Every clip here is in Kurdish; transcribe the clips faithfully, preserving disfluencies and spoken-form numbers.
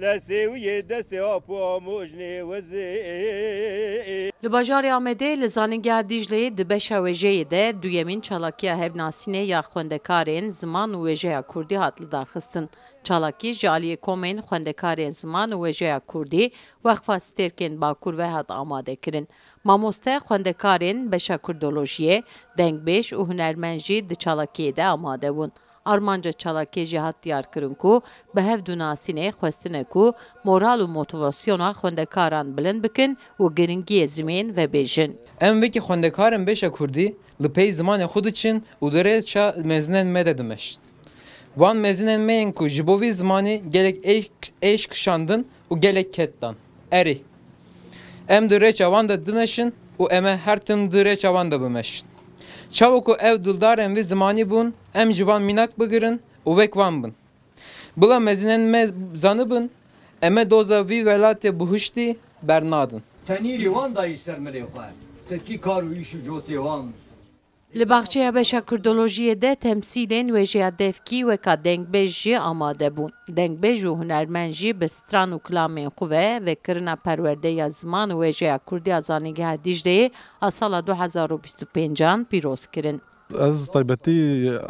Li Sêwiyê destê ap û amojnê wezê. Li bajarê Amedê li Zanîngeha Dîcleyê di beşa wêjeyê de duyemîn çalakiya hevnasînê ya xwendekarên ziman û wêjeya kurdî hat lidarxistin. Çalakî ji aliyê komên xwendekarên ziman û wêjeya kurdî, Wexfa Stêrkên Bakur ve hat amadekirin. Mamoste, xwendekarên beşa kurdolojiyê, dengbêj û hunermend jî di çalakiyê de amade bûn. Armanca çalakiyê jî hat diyarkirin ku bi hevdûnasînê xwestine ku moral û motivasyona xwendekaran bilind bikin û giringiyê zimên vebêjin. Em wekî xwendekarên beşa kurdî li pey zimanê xwe diçin û di rêça mezinên me de dimeşin. Wan mezinên me yên ku ji bo vî zimanê gelek êş, êş kişandin û gelek ked dan. Erê, em di rêça wan de dimeşin û em ê her tim di rêça wan de bimeşin. Çawa ku ew dildarên vî zimanî bûn, em ji wan mînak bigirin û wek wan bin. Bila mezinên me zanibin, em ê doza vî welatê bihuştî bernadin. Tenîrî wan dayî ser milê xwe. Tirkî kar û îş û cotê wan. Li baxçeya beşa kurdolojiyê de temsîlên wêjeya devkî weka dengbêj jî amade bûn. Dengbêj û hunermend jî bi stran û kilamên xwe ve vekirina perwerdeya ziman û wêjeya kurdî ya Zanîngeha Dîcleyê a sala du hezar û bîst û pêncan pîroz kirin. Ez taybetî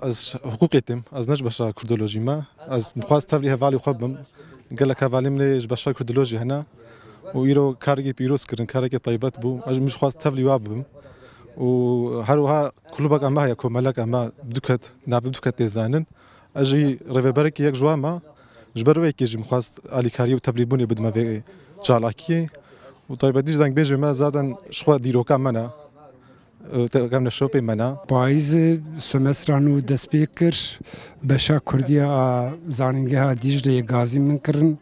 ez hiqûqê têm. Ez ne ji beşa kurdolojî me. Ez dixwaz tevlî hevalî xwe bim. Gelek hevalî min ê ji beşa kurdolojî hene û îro karekî pîroz kirin, karekî taybet bû. Ez min jixwaz tevlî wa bibim. Û her wiha klûbeka me heye, komeleka me bi du ket, navê bi du ket tê zanin. Ez jî rêveberekî yek ji wan me. Ji ber wê yekê jî min xwest alîkariyê û tevlîbûnê bidime vê çalakiyê. Û taybetî ji dengbêjê me zaten ji xwe dîroka me ne. Û te-, em neşopê me ne. Payîzê semestra nû dest pê kir. Beşa Kurdiya a Zanîngeha Dîcleyê gazî min kirin.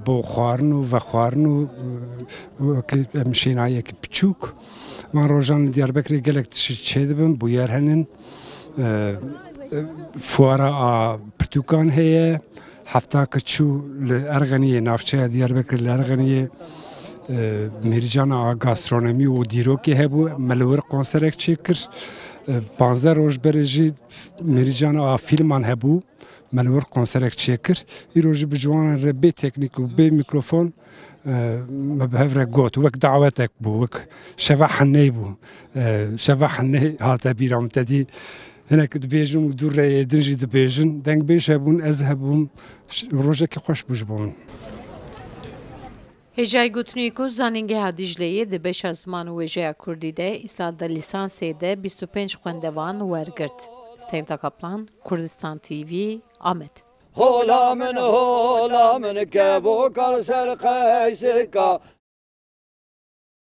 Bo xwarin û vexwarin û wekî em şênayekî piçûk. Van rojan li Diyarbekirê gelek tişt çêdibin, bûyer henin. Fuara a pirtûkan heye. Hefta ke çû li Erxeniyê, navçeya Diyarbekir li Erxeniyê, e, mêrîcana a gastronomî û dîrokê hebû, me li wir konserek çêkir. E, panzdeh roj berê jî mêrîcana a fîlman hebû, me li wir konserek çêkir. Îro jî bi ciwanan re bê teknîk û bê mîkrofon, e, me bi hev re got, wek dawetek bû, wek şeva heney bû. E, şeva heney hate bîra min, te dî hinek dibêjin û dû rêyê din jî dibêjin. Dengbêj hebûn, ez hebûm. Ş-, rojekî xweş bû ji bo min. Hêjayî gotinê ku Zanîngeha Dîcleyê di beşa ziman û wêjeya kurdî de îsal di lîsansê de bîst û pênc xwendevan wergirt. Sevda Kaplan, Kurdistan T V, Amed. Hola min, hola min, kevoka li ser qeysika.